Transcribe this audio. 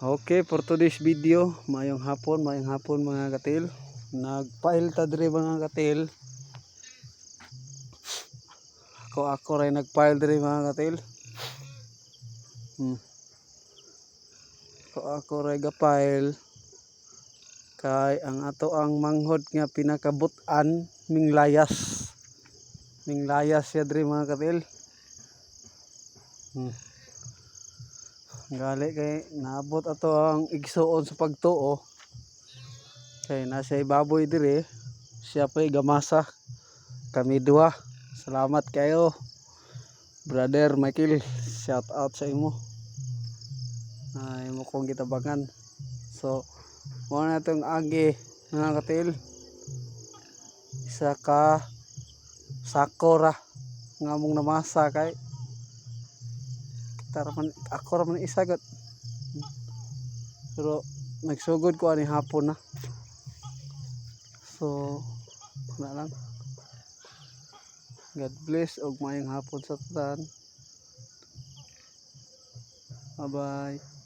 Okay, for today's video, maayong hapon, mga katil. Nagpile ta diri, mga katil. Ako ray nagpile diri, mga katil. Ako ray gapile kay ang ato ang manghod nga pinakabutan minglayas. Minglayas siya diri, mga katil. Gali kay naabot ato ang igsuon sa pagtuo. Kay nasa ibaboy diri, siya pa'y gamasa. Kami duha. Salamat kayo. Brother Michael, shout out sa imo. Ay mo kong gitabangan. So, mao na itong agi, mga katil. Isa ka sako ra nga mong namasa kay kita ra man, ako ra man isa gud. Pero nagsugod ko ani hapon na. So, na lang. God bless og maayong hapon sa tanan. Bye bye.